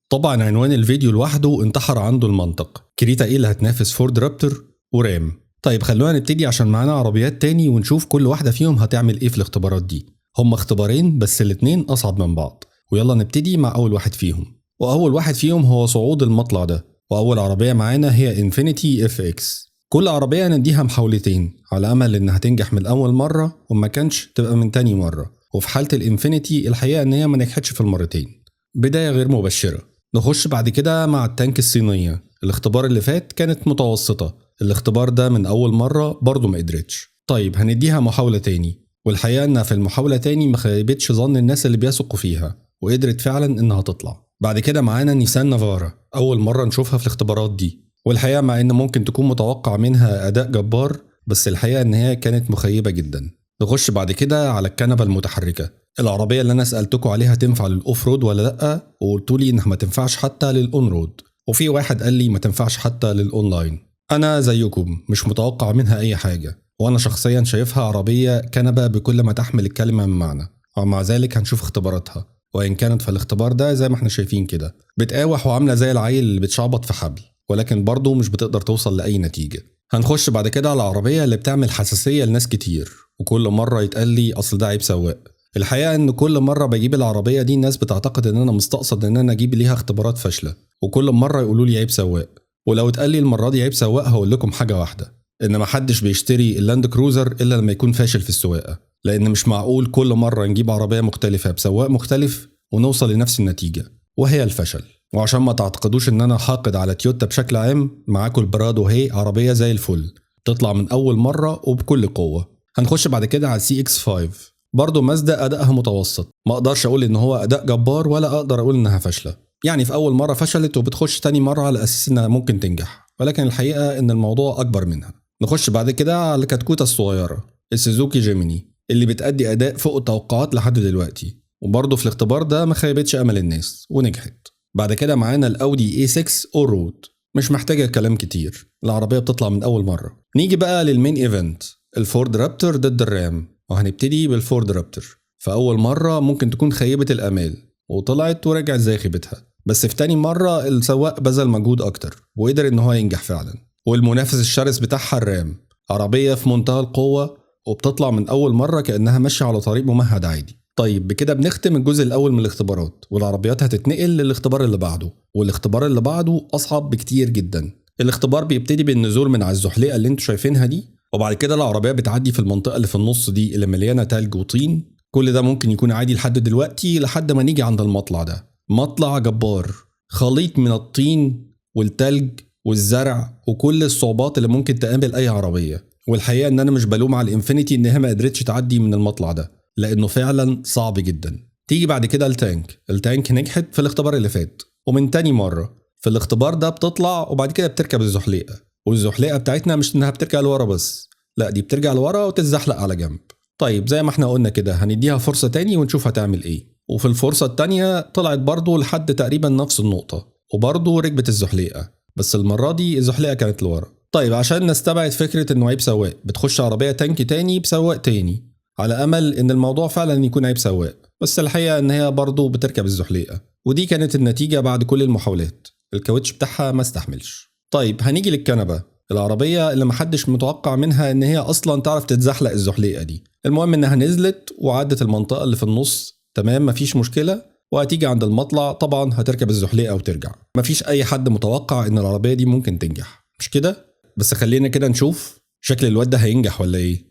طبعا عنوان الفيديو لوحده انتحر عنده المنطق، كريتا ايه اللي هتنافس فورد رابتر ورام؟ طيب خلونا نبتدي عشان معانا عربيات تاني ونشوف كل واحدة فيهم هتعمل ايه في الاختبارات دي. هم اختبارين بس الاتنين اصعب من بعض، ويلا نبتدي مع اول واحد فيهم. واول واحد فيهم هو صعود المطلع ده، واول عربية معانا هي انفينيتي FX. كل عربية نديها محاولتين على امل انها تنجح من اول مرة، وما كانش تبقى من تاني مرة. وفي حالة الانفينيتي الحقيقة ان هي ما نجحتش في المرتين، بداية غير مبشرة. نخش بعد كده مع التانك الصينية. الاختبار اللي فات كانت متوسطة، الاختبار ده من أول مرة برضو ما قدرتش. طيب هنديها محاولة تاني، والحقيقة إنها في المحاولة تاني ما خيبتش ظن الناس اللي بيثقوا فيها، وقدرت فعلا إنها تطلع. بعد كده معانا نيسان نافارا، أول مرة نشوفها في الاختبارات دي، والحقيقة مع إن ممكن تكون متوقع منها أداء جبار، بس الحقيقة إن هي كانت مخيبة جدا. نخش بعد كده على الكنبة المتحركة، العربية اللي أنا سألتكم عليها تنفع لل off road ولا لأ، وقلتوا لي إنها ما تنفعش حتى لل on road، وفي واحد قال لي ما تنفعش حتى للأونلاين. أنا زيكم مش متوقع منها أي حاجة، وأنا شخصيا شايفها عربية كنبة بكل ما تحمل الكلمة من معنى، ومع ذلك هنشوف اختباراتها. وإن كانت في الاختبار ده زي ما احنا شايفين كده بتقاوح وعاملة زي العيل اللي بتشعبط في حبل، ولكن برضه مش بتقدر توصل لأي نتيجة. هنخش بعد كده على العربية اللي بتعمل حساسية لناس كتير، وكل مرة يتقال لي أصل ده عيب سواق. الحقيقة إن كل مرة بجيب العربية دي الناس بتعتقد إن أنا مستقصد إن أنا أجيب ليها اختبارات فاشلة، وكل مرة يقولوا لي عيب سواق. ولو اتقال لي المرة دي عيب سواق هقول لكم حاجة واحدة، إن محدش بيشتري اللاند كروزر إلا لما يكون فاشل في السواقة، لأن مش معقول كل مرة نجيب عربية مختلفة بسواق مختلف ونوصل لنفس النتيجة وهي الفشل. وعشان ما تعتقدوش إن أنا حاقد على تويوتا بشكل عام، معاكم البرادو هي عربية زي الفل، تطلع من أول مرة وبكل قوة. هنخش بعد كده على CX 5، برضه مازدا أدائها متوسط، ما أقدرش أقول إن هو أداء جبار ولا أقدر أقول إنها فاشلة. يعني في أول مرة فشلت وبتخش تاني مرة على أساس إنها ممكن تنجح، ولكن الحقيقة إن الموضوع أكبر منها. نخش بعد كده على الكتكوتة الصغيرة السوزوكي جيميني، اللي بتأدي أداء فوق التوقعات لحد دلوقتي، وبرضه في الاختبار ده ما خيبتش أمل الناس ونجحت. بعد كده معانا الأودي A6 allroad، مش محتاجة كلام كتير، العربية بتطلع من أول مرة. نيجي بقى لل main event، الفورد رابتر ضد الرام، وهنبتدي بالفورد رابتر. فأول مرة ممكن تكون خيبة الأمال وطلعت ورجعت زي خيبتها، بس في تاني مرة السواق بذل مجهود أكتر وقدر إن هو ينجح فعلا. والمنافس الشرس بتاعها الرام، عربية في منتهى القوة وبتطلع من أول مرة كأنها ماشية على طريق ممهد عادي. طيب بكده بنختم الجزء الأول من الاختبارات، والعربيات هتتنقل للاختبار اللي بعده، والاختبار اللي بعده أصعب بكتير جدا. الاختبار بيبتدي بالنزول من على الزحليقة اللي انتوا شايفينها دي، وبعد كده العربية بتعدي في المنطقة اللي في النص دي اللي مليانة تلج وطين. كل ده ممكن يكون عادي لحد دلوقتي، لحد ما نيجي عند المطلع ده، مطلع جبار، خليط من الطين والتلج والزرع وكل الصعوبات اللي ممكن تقابل أي عربية. والحقيقة إن أنا مش بلوم على الإنفينيتي إن هي ما قدرتش تعدي من المطلع ده، لأنه فعلا صعب جدا. تيجي بعد كده التانك، التانك نجحت في الاختبار اللي فات، ومن تاني مرة في الاختبار ده بتطلع وبعد كده بتركب الزحليقة، والزحليقة بتاعتنا مش إنها بترجع لورا بس، لا دي بترجع لورا وتتزحلق على جنب. طيب زي ما احنا قلنا كده هنديها فرصة تاني ونشوف هتعمل ايه. وفي الفرصة التانية طلعت برضو لحد تقريبا نفس النقطة، وبرضو ركبت الزحليقة، بس المرة دي الزحليقة كانت لورا. طيب عشان نستبعد فكرة انه عيب سواق، بتخش عربية تانك تاني بسواق تاني على امل ان الموضوع فعلا يكون عيب سواق، بس الحقيقة ان هي برضو بتركب الزحليقة، ودي كانت النتيجة بعد كل المحاولات، الكاوتش بتاعها ما استحملش. طيب هنيجي للكنبة، العربية اللي محدش متوقع منها ان هي اصلا تعرف تتزحلق الزحليقة دي. المهم انها نزلت وعدت المنطقة اللي في النص تمام، مفيش مشكلة، وهتيجي عند المطلع طبعا هتركب الزحليقة وترجع. مفيش اي حد متوقع ان العربية دي ممكن تنجح، مش كده؟ بس خلينا كده نشوف شكل الواد ده هينجح ولا ايه.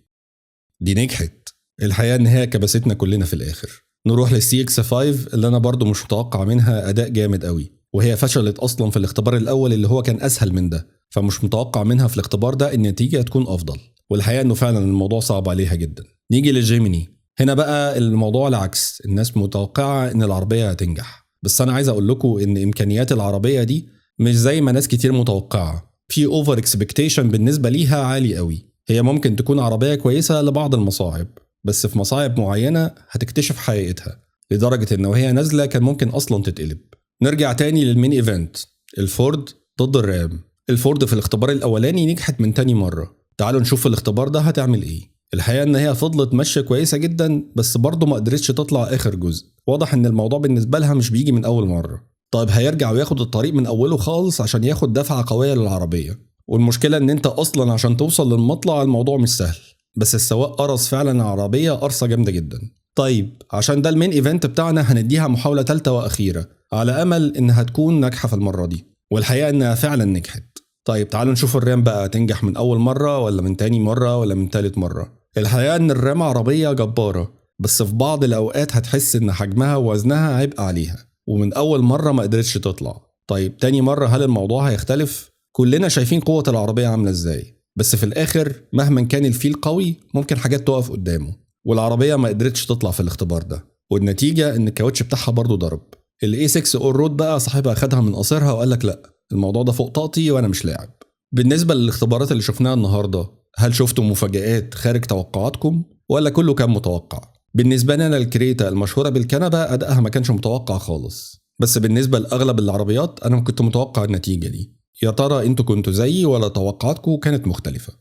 دي نجحت، الحقيقة ان هي كبستنا كلنا في الاخر. نروح لل CX 5 اللي انا برضو مش متوقع منها اداء جامد قوي، وهي فشلت اصلا في الاختبار الاول اللي هو كان اسهل من ده، فمش متوقع منها في الاختبار ده النتيجة تكون افضل، والحقيقة انه فعلا الموضوع صعب عليها جدا. نيجي للجيميني، هنا بقى الموضوع العكس، الناس متوقعة ان العربية هتنجح، بس انا عايز اقول لكم ان امكانيات العربية دي مش زي ما ناس كتير متوقعة، في over expectation بالنسبة ليها عالي قوي. هي ممكن تكون عربية كويسة لبعض المصاعب، بس في مصاعب معينة هتكتشف حقيقتها، لدرجة ان وهي نازلة كان ممكن اصلا تتقلب. نرجع تاني لل main event، الفورد ضد الرام. الفورد في الاختبار الاولاني نجحت من تاني مرة، تعالوا نشوف في الاختبار ده هتعمل ايه. الحقيقة ان هي فضلت ماشية كويسة جدا، بس برضه ما قدرتش تطلع اخر جزء، واضح ان الموضوع بالنسبة لها مش بيجي من اول مرة. طيب هيرجع وياخد الطريق من اوله خالص عشان ياخد دفعه قوية للعربية. والمشكلة ان انت اصلا عشان توصل للمطلع الموضوع مش سهل، بس السواق قرص فعلا العربية قرصة جامدة جدا. طيب عشان ده ال main event بتاعنا هنديها محاولة ثالثة واخيره على امل انها تكون ناجحة في المرة دي، والحقيقة انها فعلا نجحت. طيب تعالوا نشوف الرام بقى تنجح من اول مرة ولا من تاني مرة ولا من تالت مرة. الحقيقة ان الرام عربية جبارة، بس في بعض الاوقات هتحس ان حجمها ووزنها عبء عليها، ومن اول مرة ما قدرتش تطلع. طيب تاني مرة هل الموضوع هيختلف؟ كلنا شايفين قوة العربية عامله ازاي، بس في الاخر مهما كان الفيل قوي ممكن حاجات تقف قدامه، والعربية ما قدرتش تطلع في الاختبار ده، والنتيجة ان الكاوتش بتاعها برضه ضرب. ال A6 Allroad بقى صاحبها خدها من قصرها وقال لك لا، الموضوع ده فوق طاقتي وانا مش لاعب. بالنسبة للاختبارات اللي شفناها النهارده، هل شفتوا مفاجآت خارج توقعاتكم ولا كله كان متوقع؟ بالنسبة لنا الكريتا المشهورة بالكنبه ادائها ما كانش متوقع خالص، بس بالنسبة لاغلب العربيات انا كنت متوقع النتيجة دي. يا ترى انتوا كنتوا زيي ولا توقعاتكم كانت مختلفة؟